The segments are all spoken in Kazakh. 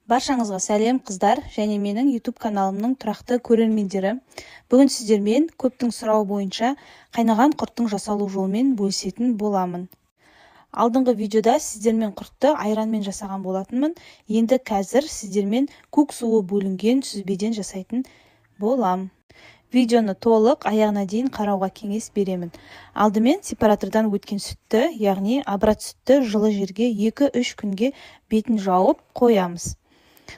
Баршаңызға сәлем, қыздар және менің YouTube каналымның тұрақты көрермендері! Бүгін сіздермен көптің сұрауы бойынша қайнаған құрттың жасалу жолымен бөлісетін боламын. Алдыңғы видеода сіздермен құртты айранмен жасаған болатынмын. Енді қазір сіздермен көк суы бөлінген сүзбеден жасайтын болам. Видеоны толық аяғына дейін қарауға кеңес беремін. Алдымен сепаратордан өткен сүтті, яғни обрат сүтті, жылы жерге 2-3 күнге бетін жауып қоямыз.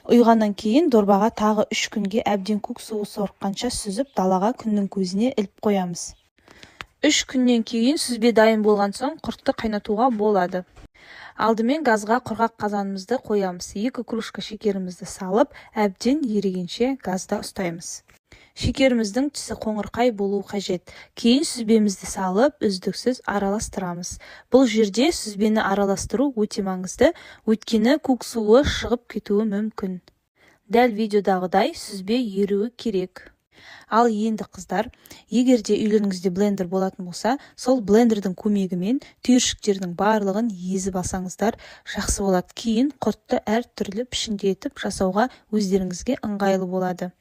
Ұйғаннан кейін дорбаға тағы 3 күнге, әбден көк суы сорыққанша сүзіп, далаға, күннің көзіне іліп қоямыз. 3 күннен кейін сүзбе дайын болған соң, құртты қайнатуға болады. Алдымен газға құрғақ қазанымызды қоямыз. 2 кружка шекерімізді салып, әбден ерігенше газда ұстаймыз. Шекеріміздің түсі қоңырқай болуы қажет. Кейін сүзбемізді салып, үздіксіз араластырамыз. Бұл жерде сүзбені араластыру өте маңызды, өйткені көк суы шығып кетуі мүмкін. Дәл видеодағыдай сүзбе еруі керек. Ал енді, қыздар, егер де үйлеріңізде блендер болатын болса, сол блендердің көмегімен түйіршіктердің барлығын езіп алсаңыздар, жақсы болады. Кейін құртты әртүрлі пішінде етіп жасауға өздеріңізге ыңғайлы болады.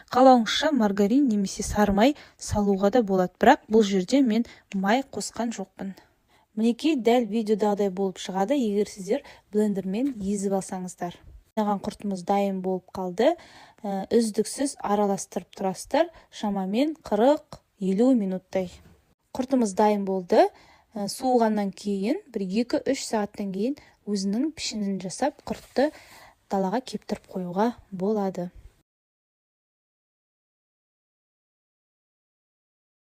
Қалауыңызша маргарин немесе сары май салуға да болады, бірақ бұл жерде мен май қосқан жоқпын. Мінекей, дәл видеодағыдай болып шығады, егер сіздер блендермен езіп алсаңыздар. Қайнаған құртымыз дайын болып қалды. Үздіксіз араластырып тұрасыздар шамамен 40-50 минуттай. Құртымыз дайын болды. Суығаннан кейін, бір 2-3 сағаттан кейін өзінің пішінін жасап, құртты далаға кептіріп қоюға болады.